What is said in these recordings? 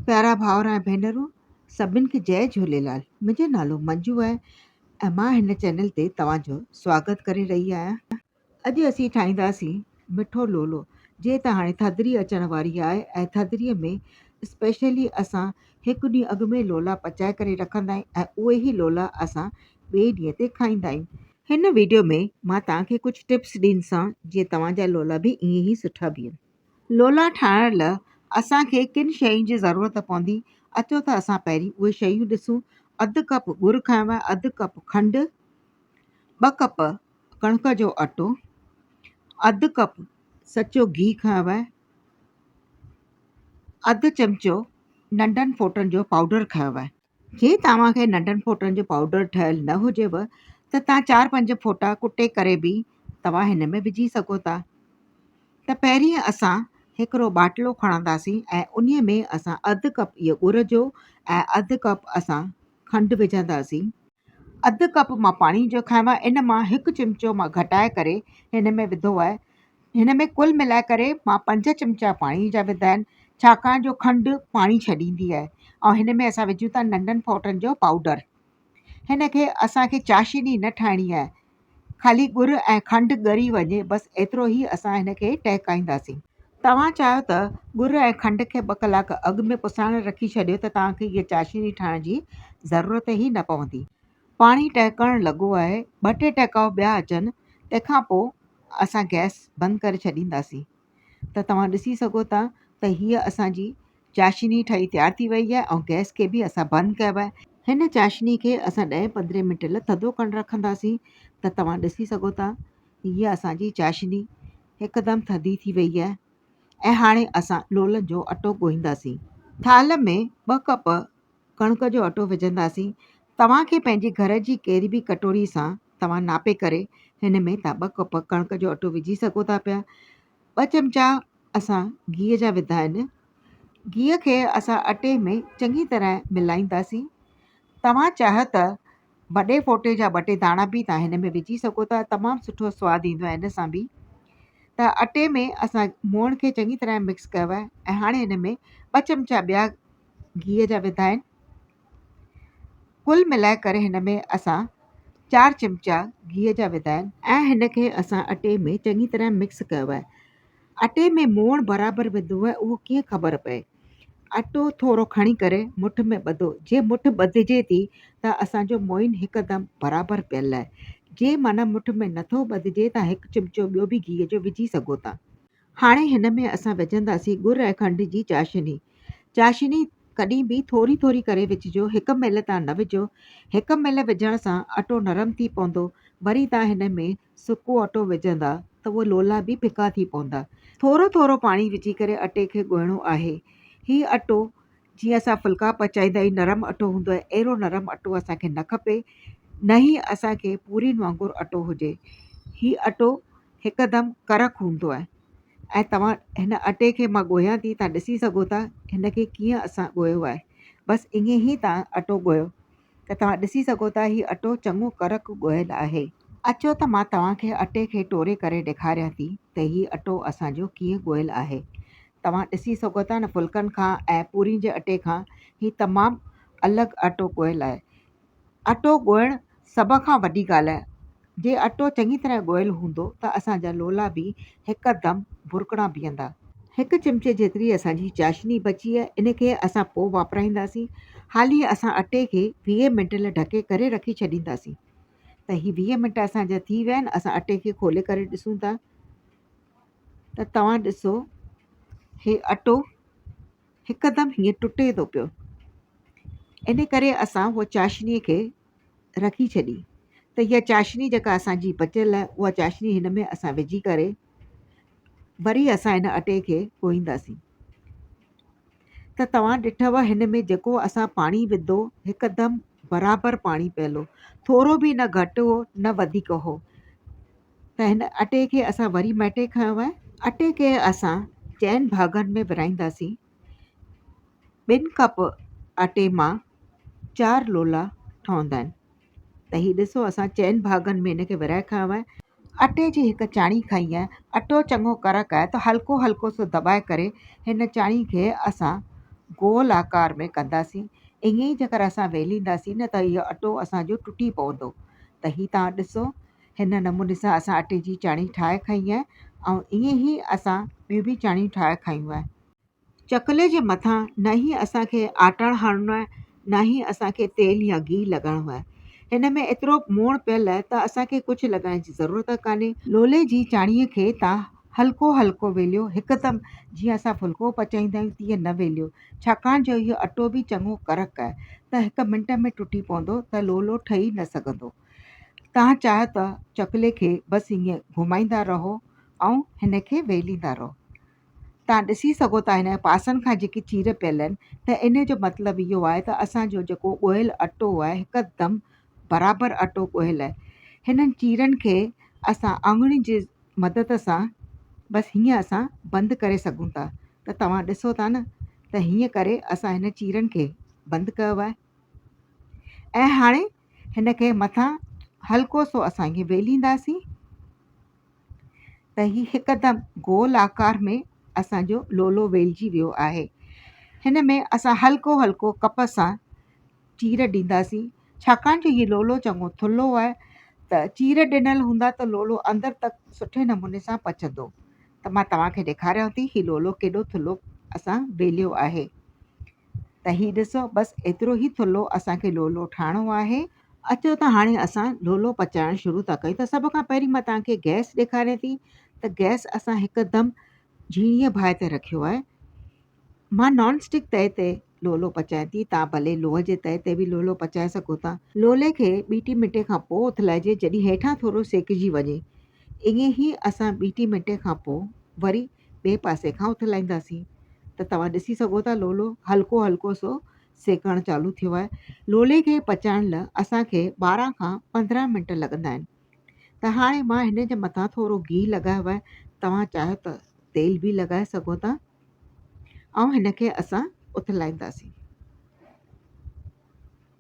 پيارا ڀائر ۽ ڀينرون سڀن کي جئي جهوليلال منهنجو نالو منجو آهي ۽ مان هن چينل تي توهان جو سواگت ڪري رهي آهيان. اڄ اسين ٺاهينداسين مٺو لولو جي ته هاڻي ٿڌڙي اچڻ واري آهي ۽ ٿڌڙي ۾ اسپيشلي اسان هڪ ڏينهن اڳ ۾ لولا پچائي ڪري رکندا آهيون ۽ اهي ئي لولا اسان ٻئي ڏينهن تي کائيندا آهيون. هن ويڊيو ۾ مان توهان کي ڪجهه ٽپس ڏيندسان جيئن توهان جا لولا به ائين ئي سٺا بيهن. لولا ٺاهڻ لاء اسان کي ڪن شين جي ضرورت پوندي، اچو ته اسان پهرين اهي شيون ڏسون، اڌ ڪپ ڳڙ کنيو آهي، اڌ ڪپ کنڊ، ٻه ڪپ ڪڻڪ جو اٽو، اڌ ڪپ سچو گيهه کنيو آهي، اڌ چمچو ننڍن ڦوٽن جو پائوڊر کنيو آهي. جي توهان کي ننڍن ڦوٽن جو پائوڊر ٺهيل نه هجيو ته توهان چار پنج ڦوٽا ڪٽي ڪري به توهان هن ۾ وجهي سگهو ٿا. ته پهرين اسان هڪڙو ٻاٽلو کڻنداسين ۽ انهي ۾ اسان اڌ ڪپ اهو ڳڙ جو ۽ اڌ ڪپ اسان کنڊ وجهنداسين. اڌ ڪپ مان پاڻي جو کنيو آهي ان مان هڪ چمچو مان گهٽائي ڪري هن ۾ وڌو آهي. هن ۾ ڪل ملائي ڪري مان پنج چمچا پاڻي جا وڌا آهن ڇاڪاڻ جو کنڊ پاڻي ڇڏيندي آهي ۽ هن ۾ اسان وجهون ٿا ننڍن ڦوٽن جو پائوڊر هن کي اسان کي چاشني نه ٺاهڻي آهي خالي ڳڙ ۽ کنڊ ڳري وڃي بس ايترو ئي اسان هن کي ٽهڪائينداسين. توهان چاهيو ته ڳڙ ۽ کنڊ کي ٻه ڪلاڪ اڳ ۾ پسائڻ رکي ڇڏيو ته توهان کي هيء چاشني ٺاهڻ جي ضرورت ئي نه پوندي. پاڻي ٽهڪڻ لڳو آهي، ٻه ٽي ٽهڪاء ٻيا اچن تنهن کان پوء اسان گئس بند ڪري ڇڏينداسين ته توهان ڏسي سگهو ٿا ته هيء اسان جي چاشني ٺهي تيار ٿي وئي آهي ۽ گئس کي به اسان بند ڪيو آهي. هن چاشني کي اسان ڏهين پندرهين منٽ لاء ٿڌو ڪرڻ رکنداسين ته توهان ڏسي سگهو ٿا هيء اسان جي چاشني هڪدم ٿڌي ٿي وئي آهي ۽ هاڻي اسان لولن جو اٽو ڳوهينداسين. ٿالهه ۾ ٻه ڪپ ڪڻڪ جو اٽو وجهنداسين. توهان کي پنهنجي گهر جي ڪهڙي به ڪٽوري سان توهان ناپي ڪري هن ۾ توهان ٻه ڪپ ڪڻڪ جو اٽو وجهي سگهو ٿا پيا. ٻه چمچا اسان گيهه جا وڌا آهن. گيهه کي اسان اٽي ۾ چڱي طرح ملائينداسين. توهان چاهيو ته وڏي ڦوٽي جا ٻه ٽي داڻا به توهان هن ۾ وجهي سگهو ٿا تمام سٺو سواد ايندو آهي هن سان به ته اٽي ۾ اسان موئڻ کي چڱي طرح مڪس ڪيو آهي ۽ هاڻي هن ۾ ٻه چمچا ٻيا گيهه جا وڌا آهن ڪل ملائي ڪري هن ۾ اسان چار چمچا گيهه جا وڌا آهن ۽ هن کي اسان اٽي ۾ چڱي طرح مڪس ڪيو آهي اٽي ۾ موئڻ برابر وڌو آهي اهو ڪيئن خبر پئي اٽو ٿورو کڻي ڪري مٺ ۾ ٻڌو جي مٺ ٻڌجي ٿي ته اسان جو موئن هڪدم برابر پيل آهي جي معنيٰ مٺ ۾ نٿو ٻڌجي ته هڪ چمچو ٻيو به گيهه جو وجهي سگهو ٿا. هاڻي هن ۾ اسان وجهنداسين ڳڙ ۽ کنڊ جي چاشني. چاشني ڪڏهن به ٿوري ٿوري ڪري وجهجو هڪ مهل تان نه وجهو. هڪ مهل وجهڻ سان اٽو نرم ٿي پوندو وري تان هن ۾ سڪو اٽو وجهندا ته اهي لولا به ڦڪا ٿي پوندا. ٿورو ٿورو پاڻي وجهي ڪري اٽي کي ڳوهڻو آهي. هي اٽو جيئن اسان ڦلڪا پچائيندا آهيون نرم اٽو هوندو آهي اهڙو نرم اٽو اسان کي نه کپي نه ئي اسان کي پورين وانگر اٽو هجي. هي اٽو هڪدم ڪڙڪ هوندو آهي ۽ توهان هن اٽي کي مان ڳوهيان ٿي توهان ڏسي سگهو ٿا هن کي ڪيئن اسان ڳوهيو آهي بس ائين ئي توهان اٽو ڳوهيو. ته توهان ڏسي سگهو ٿا هي اٽو چڱو ڪڙڪ ڳوهيل آهي. اچو ته مان توهان کي اٽي کي ٽوري ڪري ڏيکاريان ٿي ته هي اٽو اسان جو ڪيئن ڳوهيل آهي. توهان ڏسي سگهو ٿا نه ڦلڪن کان ۽ پورين جي اٽي کان هي تمام الڳ اٽو ڳوهيل آهي. اٽو ڳوهڻ سڀ کان وڏي ڳالهه آهي. جي اٽو چڱي طرح ڳوهيل هوندو ته اسان جا لولا به هڪدم ڀرڪڻا بيهندا. هڪ چمچي جيتري اسان جي چاشني بچي آهي ان کي اسان پوء واپرائينداسين. حالي اسان اٽي کي 20 منٽ لاء ڍڪي ڪري رکي ڇڏينداسين ته هي 20 منٽ اسان جا ٿي ويا آهن اسان اٽي کي کولي ڪري ڏسون ٿا ته توهان ڏسو هي اٽو هڪدم هيئن ٽٽي ٿو پيو ان ڪري اسان هو چاشني کي رکي ڇڏي ته اها چاشني جيڪا اسان جي بچيل آهي اها چاشني هن ۾ اسان وجهي ڪري وري اسان هن اٽي کي ڳوهينداسين ته توهان ڏٺو هن ۾ جيڪو اسان پاڻي وڌو هڪدم برابر پاڻي پيل هو ٿورو به نه گهٽ هو نه وڌيڪ هو ته هن اٽي کي اسان وري مهٽي کنيو آهي اٽي کي اسان چئن ڀاڱن ۾ ورهائينداسين ٻن ڪپ اٽي مان چار لولا ٺهندا آهن ته هي ڏسو اسان چئن ڀاڱن ۾ هن کي ورهائي کنيو آهي. اٽي جي هڪ چاڻي کنئي آهي اٽو چڱو ڪڙڪ آهي ته هلڪو هلڪو سو دٻائي ڪري هن چاڻي کي اسان گول آڪار ۾ ڪنداسين. ائين ئي جيڪر اسان ويلينداسين نه ته اهو اٽو اسان جو ٽٽي پوندو. ته هي توهان ڏسو هن نموني سان اسان اٽي جي چاڻي ٺاهي کنئي آهي ۽ ائين ئي اسان ٻيون به چاڻيون ٺاهي کنيون آهن. چڪلي جي مٿان نه ئي اسان کي آٽڻ هڻڻو آهي نه ئي اسان کي تيل يا گيهه لڳائڻو آهي. هن ۾ ايترو موڻ پيل آهي ته اسان کي ڪجهه لڳائڻ جي ضرورت ڪانهي. لولي جي چاڻيء کي تان هلڪو هلڪو ويليو، هڪدم جيئن اسان ڦلڪو پچائيندا آهيون تيئن نه ويليو، ڇاڪاڻ جو اهو اٽو به چڱو ڪڙڪ آهي ته هڪ منٽ ۾ ٽٽي پوندو ته لولو ٺهي نه سگهندو. توهان چاهيو ته چڪلي کي بس ائين گهمائيندا رهو ۽ هن کي ويليندا رهو. توهان ڏسي سگهو ٿا هن پاسن کان جيڪي چير پيل آهن ته ان جو مطلب اهو آهي ته اسان جو جيڪو ڳوهيل اٽو آهي هڪدم برابر اٽو ڳوهيل آهي. هنن چيرن کي اسان آڱرين جي مدد سان بس هيئن اسان بند ڪري سگهون ٿا ته توهان ڏسو ٿا نه ته هيئن ڪري اسان هن چيرن کي بند ڪيو آهي ۽ هاڻي هن کي مٿان هلڪو سو اسان ائين ويلينداسين. ته هي هڪدم گول آڪار ۾ اسان جو لولو ويلجي ويو آهي. هن ۾ اسان هلڪو هلڪو ڪپ سان چير ڏينداسين ڇاڪاڻ جو هي لولو چڱو ٿلهو آهي ته چير ڏنل هوندا ته لولو اندر تڪ سٺي نموني سان پچندو ته مان توهان کي ڏيکاريان ٿي هي لولو ڪيڏو ٿلهو اسان ويليو آهي ته هي ڏسو بس ايترو ئي ٿلهو اسان کي لولو ٺاهڻو آهي. اچو ته هاڻي اسان لولو پچائڻ شروع ٿا ڪيون ته سڀ کان پهرين مان توهان کي گئس ڏيکاريان ٿي ته گئس اسان هڪدم جهيڻيء باهه تي رکيو آهي. مان نان اسٽڪ تئي تي لولو پچايان ٿي توهان ڀلي لوهه جي تئي تي به لولو پچائي سگهو ٿا. لولي کي ٻي ٽي منٽي کان پوء اٿلائجي جڏهن هيٺان ٿورو سيڪجي وڃي. ائين ئي اسان ٻي ٽي منٽي کان پوء وري ٻئي پاسي کان اٿلائينداسين ته توهان ڏسي سگهو ٿا لولو هلڪو هلڪو سو سيڪڻ چالو ٿيو آهي. لولي کي پچائڻ لاء اسان کي 12 کان 15 منٽ لڳندا آهن. ته هاڻي مان هن جي مٿان ٿورو گيهه لڳايو آهي. توهان چاهيو ته تيل به لڳائي سگهو ٿا ۽ هن کي اسان اٿلائينداسين.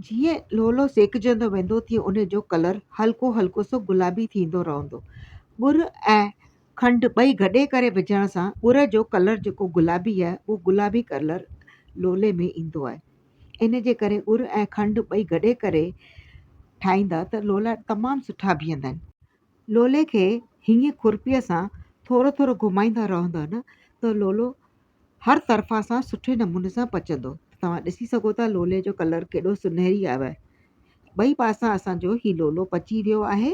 جيئن لولو سيڪجندو ويندو تيئن ان جو ڪلر هلڪو هلڪو سو گلابي ٿيندو رهندو. ڳڙ ۽ کنڊ ٻئي گڏي ڪري وجهڻ سان ڳڙ جو ڪلر جيڪو گلابي آهي اهو گلابي ڪلر لولي ۾ ايندو آهي ان جي ڪري ڳڙ ۽ کنڊ ٻئي گڏي ڪري ٺاهيندا ته لولا تمام سٺا بيهندا آهن. لولي کي هيئن کرپيء سان ٿورو ٿورو گهمائيندا رهندا نه ته لولو هر طرفان سان سٺي نموني سان پچندو. توهان ڏسي سگهو ٿا لولي جو ڪلر ڪيڏو سنهري آيو آهي. ٻئي پاسا اسان جو هي لولو پچي ويو آهي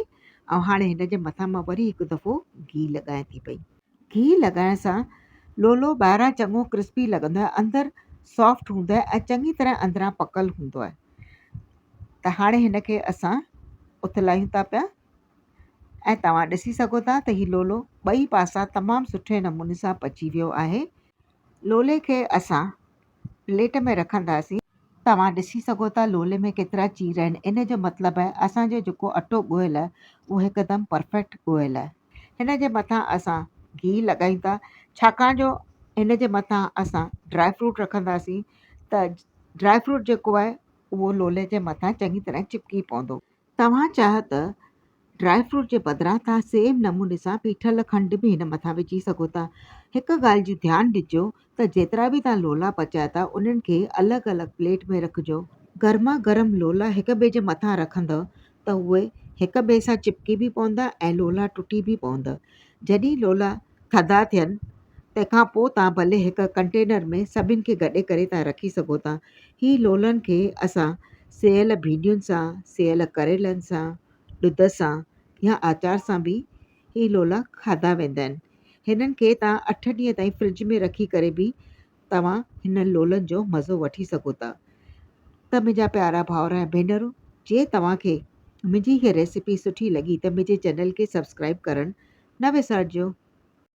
۽ هاڻي هن جي مٿان مان وري هڪ دفعو گيهه لڳايان ٿي پئي. گيهه لڳائڻ سان لولو ٻاهران چڱو ڪرسپي لڳندو آهي اندر سافٽ هوندو آهي ۽ چڱي طرح اندران پڪل هوندو آهي ته هاڻي هن کي اسان اٿلايون ٿا پيا ۽ توهان ڏسي سگهو ٿا ته هي لولو ٻئي پاسا تمام سٺي نموني سان پچي ويو آهي. لولي کي اسان پليٽ ۾ رکنداسين. توهان ڏسي سگهو ٿا لولي ۾ ڪيترا چير آهن ان جو مطلب آهي اسان جو جيڪو اٽو ڳوهيل آهي اهو هڪدم پرفيڪٽ ڳوهيل آهي. هن جي مٿان اسان گيهه لڳايون ٿا ڇاڪاڻ جو هن جي مٿان اسان ڊرائي فروٽ رکنداسين ته ڊرائي فروٽ جيڪو آهي اهو لولي جي مٿان چڱي طرح چپڪي پوندو. توهان چاهيو ته ڊرائي فروٽ جي بدران توهان سيم نموني سان پيٺل کنڊ به هن مٿان وجهي سگهو ٿا. هڪ ڳالهه جو ڌيان ڏجو ته جيترا به توهان لولا پچايو ٿا انهن کي الڳ الڳ پليٽ ۾ رکجو. گرما گرم لولا هڪ ٻئي جي مٿان رکندؤ ته اهي هڪ ٻئي سان چپڪي به پوندا ۽ لولا ٽٽي به پوندا. جڏهن لولا ٿڌا ٿين تنهن کان پوء توهان ڀلي هڪ ڪنٽينر ۾ سڀن کي گڏي ڪري توهان رکي سگهو ٿا. هي لولن کي اسان سيئل ڀينڊين سان، سيئل ڪريلن سان، ڏڌ سان يا آچار سان به هي لولا کاڌا ويندا آهن. هنن کي توهان اٺ ڏينهن تائين فرج ۾ رکي ڪري به توهان هنن لولن جو مزو وٺي سگهو ٿا. ته منهنجا پيارا ڀائر ۽ ڀينرون جي توهان کي منهنجي هيء ريسيپي سٺي لڳي ته منهنجي چينل کي سبسڪرائيب ڪرڻ نه وسارجو.